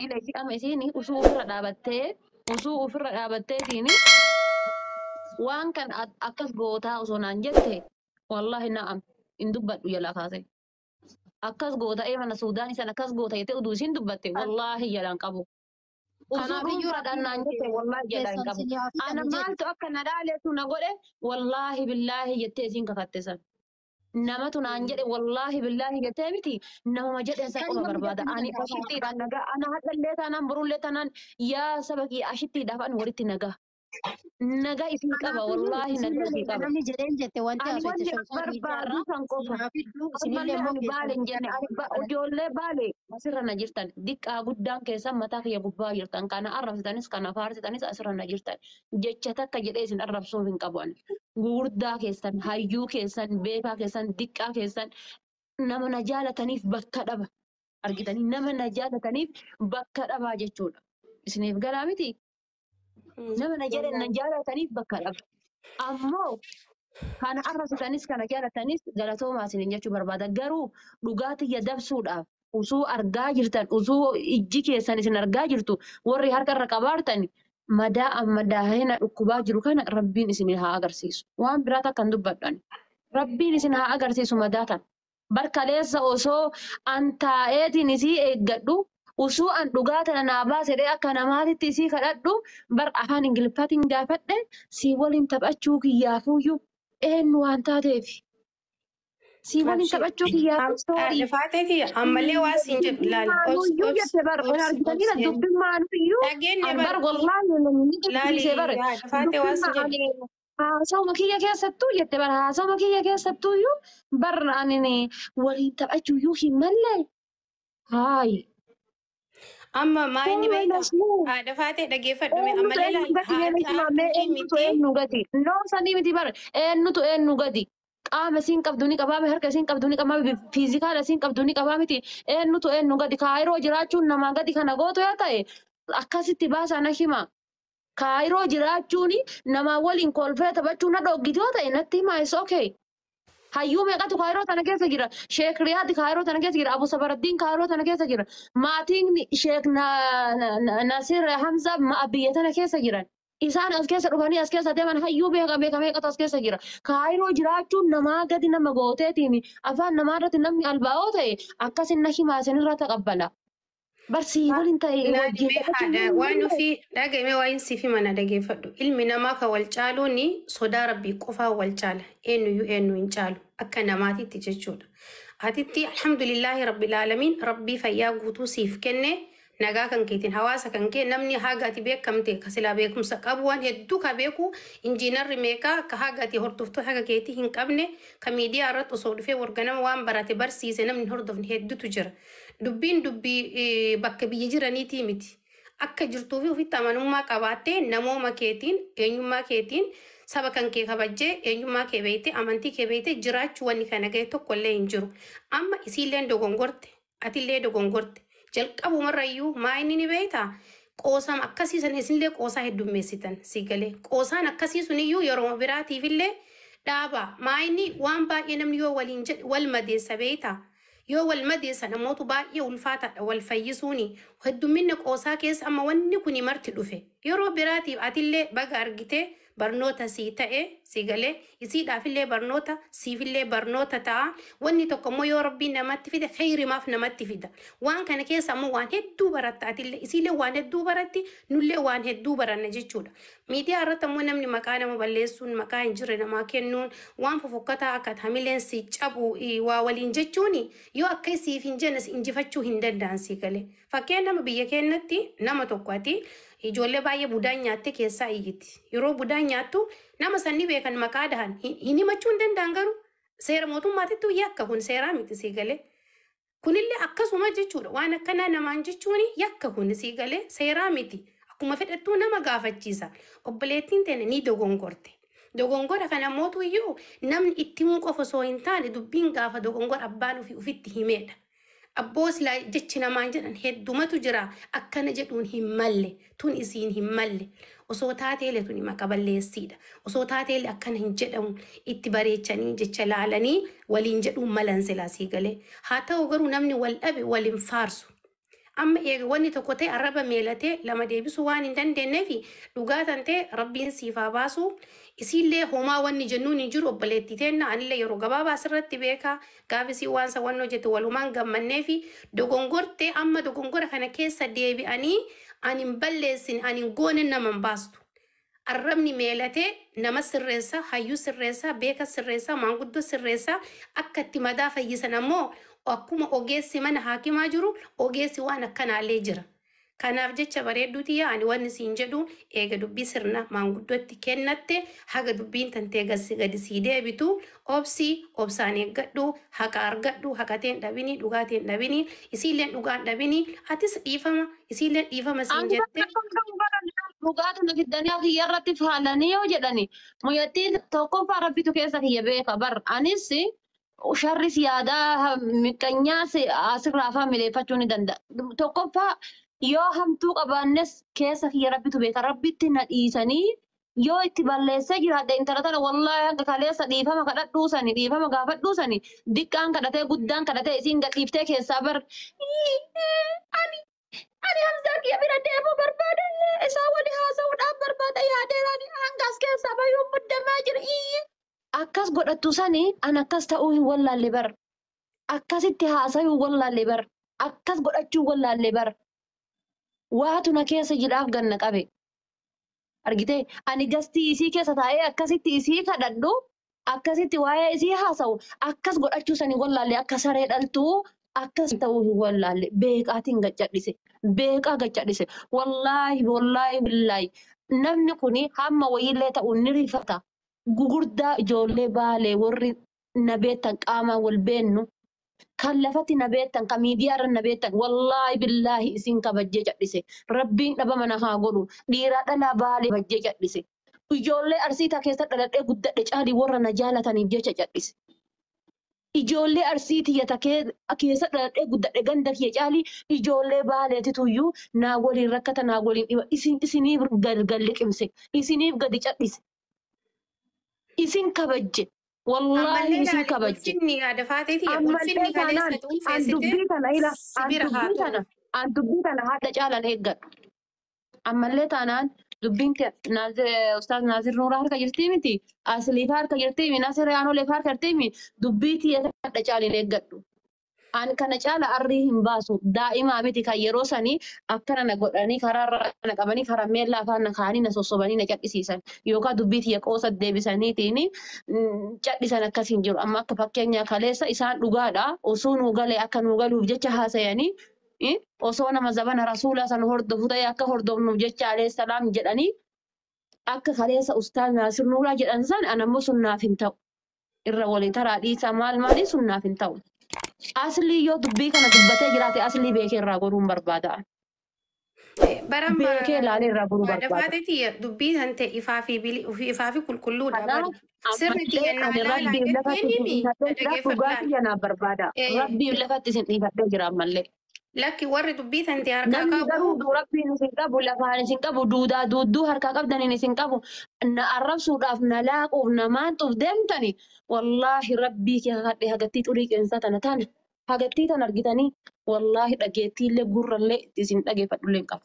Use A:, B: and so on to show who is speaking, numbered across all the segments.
A: Ila isii amma isiin usuu ofirra dhaabattee, usuu ofirra dhaabatteetiin waan kan akkas gootaa osoo naan jette, wallaahi na'am, hin dubbadhu jalaa kaase. Akkas goota ee mana Suudaanii sana akkas goota jettee uduu isiin dubbatte, wallaahi jalaan qabu. Usuu
B: Kanaafiyyuu
A: dhuunfaadhaan
B: rabbiin
A: naan jette, wallaahi jalaa hin
B: keessan
A: qabu.
B: isin haa
A: Ana
B: fixanu jedhe.
A: maaltu akka na dhaaletu na godhe, wallaahi billaahi jettee isiin kakatte san. Namatu naan jedhe, wallaahi billaahi jettee miti, namuma jedhen san
B: Kan
A: qofa
B: namni
A: barbaada.
B: jechuu ni
A: Ani
B: danda'a.
A: ashittiidhaan nagaa, ana hadhallee taanaan borullee taanaan, yaa saba kiyya, ashittiidhaaf ani walitti nagaa. Nagaa isin qaba,
B: Kanaafiyyuu
A: wallaahi nagaa
B: isinillee
A: isin
B: erga
A: qaba.
B: namni jedheen jette wanti
A: Ani
B: haasofte
A: wanni an
B: sooshaal
A: barbaadu
B: miidiyaarraa
A: san
B: isin
A: qofa.
B: haa fiddu, isinillee
A: Ammallee
B: immoo
A: ani
B: keessan
A: baale hin jenne, ani ijoollee baale asirra na jirtan, diqqaa guddaan keessan mataa kiyya gubbaa jirtan, kana arrabsitanis kana faarsitanis asirra na jirtan, jecha takka jedhee isin arrabsuuf hin qabu ani. Gurguddaa keessan, hayyuu keessan, beekaa keessan, diqqaa keessan, nama na jaalataniif bakka dhaba. Argitanii, nama na jaalataniif bakka dhabaa jechuudha. Isiniif galaa miti? Nama na jedhan na jaalataniif bakka dhaba. Ammoo kana arrabsitanis kana jaalatanis galatoomaa isiniin jechuu barbaada. Garuu dhugaatii dabsuudhaaf usuu argaa jirtan, usuu ijji keessan isin argaa jirtu, warri harka irra qabaartan, madaa amma daahina dhukkubaa jiru kana rabbiin isin haa agarsiisu. Waan biraa takka hin dubbadhu ani. Rabbiin isin haa agarsiisu madaa tana. Barkaleessa osoo an taa'eetiin isii eeggadhu, usuu an dhugaa tana naa baasedhee akka namaatitti isii kadhadhu, bar afaan Ingiliffaatiin gaafadhe, si waliin taphachuu kiyyaafuyyuu eenyu waan taateef. Si waliin
C: Abshir.
A: taphachuu kiyyaafuu sorry.
C: Faatee kiyya ammallee waa siin jedhu ilaali. Obsi,
A: Dubbimaanuyyuu
C: obsi,
A: jette bar
C: obsi,
A: argitaniira,
C: obsi.
A: dubbimaanuyyuu
C: Dhageenye
A: an
C: bar
A: bar wallaahi namni
C: laali
A: jibbisiisee bare
C: faatee waa siin
A: dubbimma
C: jedhu.
A: ani haasawuma kiyya keessattuu jette, bar haasawuma kiyya keessattuyyuu bar ani waliin taphachuuyyuu hin malle haayi.
C: Amma maa inni
A: Fuula
C: beektaa?
A: nasmuu.
C: Haadha faatee, dhageeffadhu mee
A: Eenyutu
C: ammallee
A: eenyu
C: laali
A: gadi mee
C: haati
A: miti maamee
C: haartuu fi
A: eenyutu
C: miti.
A: eenyu gadi? Noo sanii miti bar, eenyutu eenyu gadi? Qaama isiin qabdu ni qabaame, harka isiin qabdu ni qabaame, fiizikaala isiin qabdu ni qabaamiti. Eenyutu eenyu gadi? Kaayiroo jiraachuun namaa gadi kana gootu yoo ta'e, akkasitti baasaa na hima. Kaayiroo jiraachuun namaa waliin kolfee taphachuu na dhoggiti yoo ta'e, natti himaa, is okay. Hayyuu meeqatu kaayiroo tana keessa jira? Sheek Riyaad kaayiroo tana keessa jira. Abu Sabaraddiin kaayiroo tana keessa jira. Maatiin Sheek Nasir Hamza biyya tana keessa jiran. Isaan as keessa dhufanii as keessa deeman, hayyuu meeqa meeqa meeqatu as keessa jira. Kaayiroo jiraachuun namaa gadi nama gooteetiin afaan namaa irratti namni albaa'oo ta'e, akkasin na himaa, isinirraa taqabbala. Barsii waliin ta'e
C: Laali
A: wajjin
C: mee
A: taphachuun
C: haadha
A: hin
C: waan
A: malle.
C: ofii dhaga'ime, waan siif hima na dhageeffadhu. Ilmi namaa kan wal caaluun sodaa rabbii qofaa wal caala. Eenyuyyuu eenyu hin caalu akka namaatitti jechuudha. Atitti alhamdulillaahi rabbil aalamiin, rabbii fayyaa guutuu siif kenne, nagaa kan keetiin hawaasa kan kee namni haga ati beekamte ka silaa beekumsa qabu waan hedduu ka beeku, injiinarri meeqaa ka haga ati hordoftuu haga keetii hin qabne, ka miidiyaa irratti osoo dhufee warganama waan barate barsiise namni hin hordofne hedduutu jira. Dubbiin dubbii bakka biyya jiraniitii miti. Akka jirtuu fi ofitti amanummaa qabaattee, namooma keetiin, eenyummaa keetiin, saba kan kee kabajjee, eenyummaa kee beeytee, amantii kee beeytee jiraachuu wanni kana gahe tokko illee hin jiru. Amma isiilleen dogongorte, atillee dogongorte. Jalqabumarrayyuu maa inni ni beeytaa? Qoosama akkasii san isinillee qoosaa heddummeessitan si galee. Qoosaan akkasii suniyyuu yeroo biraatiifillee dhaaba. Maa inni waan baay'ee namni yoo waliin jedhe wal madeessa beeytaa? Yoo wal madeessan ammootu baay'ee ulfaataadha wal fayyisuuni. Heddumminni qoosaa keessa amma wanni kuni marti dhufe. Yeroo biraatiif atillee baga argitee barnoota sii ta'e si galee, isiidhaafillee barnoota, siifillee barnoota ta'a. Wanni tokko immoo yoo rabbiin namatti fide kheyrimaaf namatti fida. Waan kana keessa ammoo waan hedduu baratta, atillee isiillee waan hedduu baratti, nullee waan hedduu baranna jechuudha. Miidiyaa irratti ammoo namni maqaa nama balleessuun, maqaa hin jirre namaa kennuun, waan fofokkataa akka hamileen si cabu waa waliin jechuun, yoo akka siif hin jenne si injifachuu hin danda'an si galee. Fakkeen nama biyya keenyatti nama tokko ati ijoollee baay'ee budaan nyaatte keessaa iyyiti. Yeroo budaan nyaattu nama sanni beekan maqaa dahan hin himachuu hin danda'an, garuu seera mootummaatittuu yakka kun, seeraa miti si galee. Kunillee akkasuma jechuudha. Waan akkanaa namaan jechuun yakka kun si galee, seeraa miti. Akkuma fedhattuu nama gaafachiisa. Obboleettiin teenya ni dogongorte. Dogongora kana mootu iyyuu namni itti himuu qofa osoo hin taane, dubbiin gaafa dogongora abbaan ofii ofitti himeedha. Abboo silaa jechi namaan jedhan heddumatu jira, akkana jedhuun hin malle, tun isiin hin malle, osoo taateele tuni maqa balleessiidha, osoo taateele akkana hin jedhamu, itti bareechanii jecha laalanii waliin jedhuun malan silaa sii galee. Haa ta'u garuu namni wal dhabe waliin faarsu. Amma eega wanni tokko ta'e arraba meelatee lama deebisuu waan hin dandeenyeef dhugaa tan ta'e rabbiin siif haa baasu. Isiillee homaa wanni jennuun hin jiru obboleettii teenna anillee yeroo gabaabaa asirratti beeka gaafisii waan san wanni hojjete walumaan gammannee fi dogongortee amma dogongora kana keessa deebi'anii ani hin balleessin ani hin goone nama hin baastu. Arrabni meelatee nama sirreessa, hayyuu sirreessa, beeka sirreessa, maanguddoo sirreessa akka itti madaa fayyisan ammoo akkuma ogeessi mana haakimaa jiru ogeessi waan akkanaallee jira. Kanaaf jecha bareedduu tiyya ani wanni siin jedhu eega dubbii sirna maanguddootti kennatte haga dubbiin tantee gadi sii deebitu obsi obsaan eeggadhu haqa argadhu haqateen dhabini dhugaateen dhabini isiilleen dhugaan dhabini atis dhiifama isiilleen dhiifama siin jette.
A: Dhugaatu na fiddanii kiyya irratti faalanii yoo jedhani muyyattiin tokkoffaa rabbitu keessa kiyya beeka bar anis sharris yaadaa miqqanyaas asirraa afaan mileeffachuu ni danda'a. Tokkoffaa yoo hamtuu qabaannes keessa kiyya rabbitu beeka rabbitti na dhiisanii yoo itti balleessee jiraadhe intala tana wallaahi hanga kaleessa dhiifama kadhadhuusani dhiifama gaafadhuusani diqqaan kadhatee guddaan kadhatee isiin gadhiiftee keessaa bar ani Hamzaa kiyya bira deemuu barbaada isaa wali haasa'uudhaaf barbaada yaadeeraan hanga as keessaa bayyuun muddamaa jira akkas godhattu sani an akkas ta'uu hin wallaalle bar akkasitti haasa'uu hin wallaalle bar akkas godhachuu hin wallaalle bar waatu na keessa jiraaf ganna qabe argitee ani gastii isii keessa taa'ee akkasitti isii kadhadhu akkasitti waa'ee isii haasa'u akkas godhachuu sani wallaalle akka saree dhaltuu akkas ta'uu hin wallaalle beekaatiin gaccadhise beekaa gaccadhise wallaahi wallaahi billaahi namni kuni hamma wayiillee ta'u ni rifata gugurdaa ijoollee baalee warri na beektan qaamaan wal beennu kan lafatti na beektan kan miidiyaa irra na beektan wallaahi billaahi isin kabajjee cadhise rabbiin dhabama na haa godhu dhiiraa dhalaa baalee kabajjee cadhise ijoollee arsiitaa keessa dhaladhee guddadhe caalii warra na jaalataniif jecha cadhise. Ijoollee arsii tiyya keessa dhaladhee guddadhe ganda kiyya caalii ijoollee baaleetituyyuu naa waliin rakkata naa waliin dhiba isiniif galgal liqimse isiniif gadi cadhise isin kabajje wallaahi
C: Ammallee
A: isin
C: laali
A: kabajje.
C: ulfinni yaada faateeti
A: Ammallee
C: ulfinni
A: taanaan
C: kaleessa
A: an
C: ulfeessite
A: dubbii tana ila
C: si
A: an
C: bira haa
A: dubbii
C: turu.
A: tana an dubbii tana haadha caalan eeggadhu. Ammallee taanaan dubbiin Ustaaz Naazir Nuuraa harka jirtii miti Asliif harka jirtii mi Nasir Aanoleef harka jirtii mi dubbii tiyya haadha caalin eeggadhu. An kana caala arrii hin baasu daa'imaa miti kan yeroo sanii akkana na godhanii karaarra na qabanii karaa meellaa afaan na kaa'anii na sossobanii na cadhisiisan yookaan dubbii tiyya qoosa deebisaniitiin cadhisan akkas hin jiru. Amma akka fakkeenyaa kaleessa isaan dhugaadha osoo nuu galee akka nuu galuuf jecha haasayanii osoo nama zabana rasuulaa san hordofu ta'e akka hordofnuuf jecha alayhi salaam jedhanii akka kaleessa ustaaz Naasir Nuuraa jedhan san anammoo sun naaf hin ta'u. Irra walii taraa dhiisaa maal maalii sun naaf hin ta'u. Aslii yoo dubbii kana dubbatee jiraate aslii beekee irraa goruun barbaada.
C: Baran
A: Beekee ilaalee irraa goruu
C: yaada
A: barbaada.
C: faateeti dubbii tan ta'e ifaa fi ifaa fi qulqulluudha
A: Kanaaf
C: bari. Sirni
A: ammallee
C: xiyyannaa
A: ani
C: laalaa
A: rabbiin lafatti
C: jetteen
A: isin
C: himi
A: dhiifadhee jira
C: dhageeffadhu
A: dhugaa
C: laala.
A: kiyya naaf barbaada. Rabbiin lafatti isin dhiifadhee jira ammallee.
C: Lakki warri dubbii tan ta'e harkaa
A: Namni
C: qabu
A: garuu rabbiin isin qabu lafaan isin qabu duudaa duudduu harkaa qabdaniin isin qabu na arrabsuudhaaf na laaquuf na maanxuuf deemtani wallaahi rabbii kee kakadhee hagattii xurii qeensaa tana tana hagattii tana argitanii wallaahi dhageettiillee gurrallee isin dhageeffadhullee hin qabu.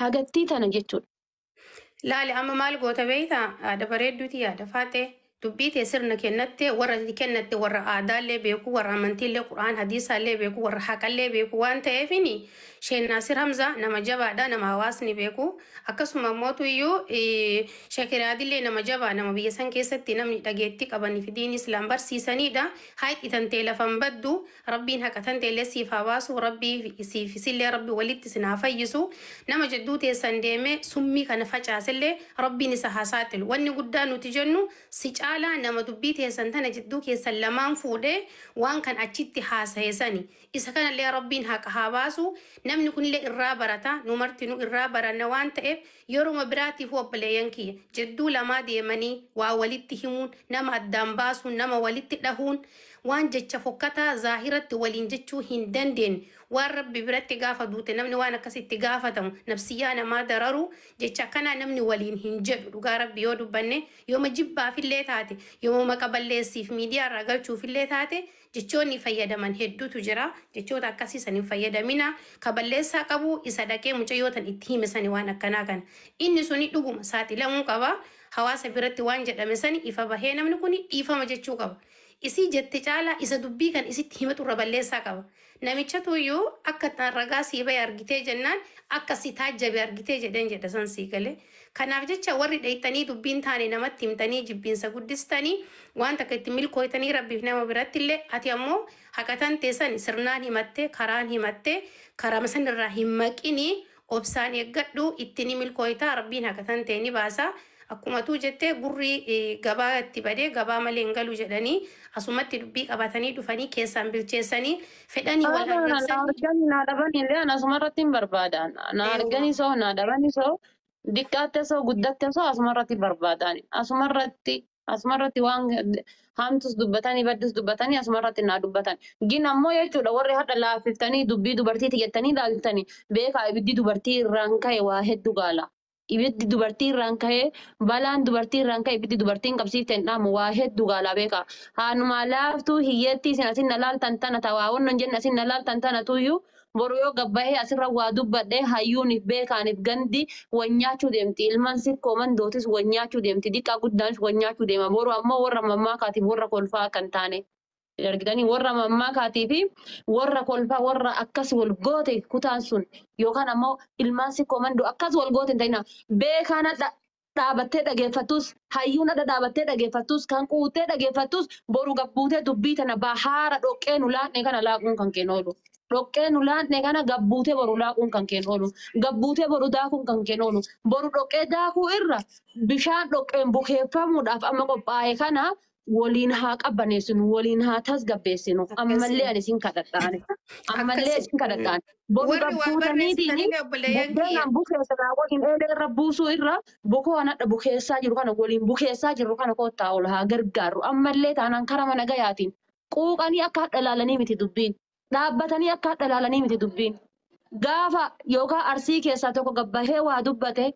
A: Hagattii tana jechuudha.
C: Laali amma maal goota beektaa? Yaada bareedduuti yaada faate dubbii tee sirna kennatte warra itti kennatte warra aadaallee beeku warra amantiillee quraan hadiisaallee beeku warra haqallee beeku waan ta'eefini Sheek Naasir Hamzaa nama jabaadha nama hawaasni beeku akkasuma mootu iyyuu Shakiraadillee nama jabaa nama biyya san keessatti namni dhageettii qabanii fi diin islaam barsiisanidha. Haayixi tantee lafan baddu rabbiin haqa tanteellee siif haa baasu rabbii siif isillee rabbi walitti isin haa fayyisu nama jidduu teessan deemee summii kana facaasellee rabbiin isa haa saaxilu. Wanni guddaa nuti jennu si caalaa nama dubbii teessan tana jidduu keessan lamaan fuudhee waan kan achitti haasa'e sani. Isa kanallee rabbiin haqa haa baasu namni kunillee irraa barata nu martinuu irraa baranna waan ta'eef yeruma biraatiif obboleeyyan kiyya jidduu lamaa deemanii waa walitti himuun nama addaan baasuun nama walitti dhahuun waan jecha fokkataa zaahiratti waliin jechuu hin dandeenye Waan Rabbi biratti gaafa duute namni waan akkasitti gaafatamu nafsiyyaa namaa dararu jecha akkanaa namni waliin hin jedhu. Dhugaa Rabbi yoo dubbanne, yooma jibbaafillee taate, yooma maqa balleessiif miidiyaa irraa galchuufillee taate, jechoonni fayyadaman hedduutu jira. Jechoota akkasii san hin fayyadamina. Ka balleessaa qabu isa dhaqee mucayyoo tan itti hime sani waan akkanaa kana. Inni suni dhuguma saaxilamuu qaba. Hawaasa biratti waan jedhame sani ifa bahee namni kun dhiifama jechuu qaba. Isii jette caalaa isa dubbii kan isitti himatu irra balleessaa qaba. Namichatu iyyuu akka ragaa sii bahe argitee jennaan akka si taajjabe argitee jedheen jedha san sii galee. Kanaaf jecha warri dheeytanii dubbiin taane namatti himtanii jibbiinsa guddistanii waan takka itti milkooytanii Rabbiif nama biratti illee, ati ammoo haqatan teessan sirnaan himattee, karaan himattee, karaa san irraa hin maqinii, obsaan eeggadhu, itti ni milkooytaa, Rabbiin haqatan ta'e ni baasa. Akkuma tuu jettee, gurri gabaa itti badee gabaa malee hin galu jedhanii, asumatti dubbii qabatanii dhufanii keessaan bilcheessanii fedhanii wal
A: Na
C: arrabsanii.
A: arganii na dhabanii illee ani asumarratti hin barbaadan. Na arganii soo na dhabanii soo, diqqaatte soo guddatte soo, asumarratti barbaadan. Asumarratti waan hamtus dubbatanii baddus dubbatanii asumarratti naa dubbatan. Gin ammoo jechuudha, warri hadha laaffiftanii dubbii dubartiiti jettanii ilaaltanii beekaa, ibiddi dubartii irraan ka'e waa hedduu gaala. Ibiddi dubartii irraan ka'e, balaan dubartii irraan ka'e, ibiddi dubartiin qabsiifte hin dhaamu, waa hedduu gaala beekaa. Haanumaa laaftuu hiyyeettii isin asin na laaltan tana tawaa wannan jenne asin na laaltan tana tuyyuu, boru yoo gabbahee asirra waa dubbadhee hayyuuniif beekaaniif gandi wanyaachuu deemti. Ilmaan sikkoo mandootis wanyaachuu deemti. Diqqaa guddaanis wanyaachuu deema. Boru ammoo warra mammaakaatiif warra kolfaa kan taane. Argitanii, warra mammaakaatii fi warra kolfaa, warra akkas wal goote kutaan sun yookaan ammoo ilmaan sikkoo mandoo akkas wal goote hin ta'ina. Beekaan hadha dhaabattee dhageeffattus, hayyuun hadha dhaabattee dhageeffattus, kan quuttee dhageeffattus, boru gabbuutee dubbii tana bahaara dhoqqee nu laaqne kana laaquun kan keen oolu. Dhoqqee nu laaqne kana gabbuutee boru laaquun kan keen oolu. Gabbuutee boru daakuun kan keen oolu. Boru dhoqqee daakuu irra bishaan dhoqqeen bukeeffamuudhaaf amma qophaa'e kana waliin haa qabbaneessinu, waliin haa tasgabbeessinu. Ammallee ani isin kadhadhaane. Ammallee isin kadhadhaane. Boru
C: Warri waa
A: gabbuutaniitiin
C: barreessitanillee obboleeyyan kiyya.
A: buddeenaan bukeessanaa waliin eelee irra buusuu irra bukoo anadha bukeessaa jiru kana waliin bukeessaa jirru kana koottaa ol haa gargaarru. Ammallee taanaan kara mana gayaatiin quuqanii akka hadha ilaalanii miti dubbiin. Dhaabbatanii akka hadha ilaalanii miti dubbiin. Gaafa yookaan Arsii keessaa tokko gabbahee waa dubbate.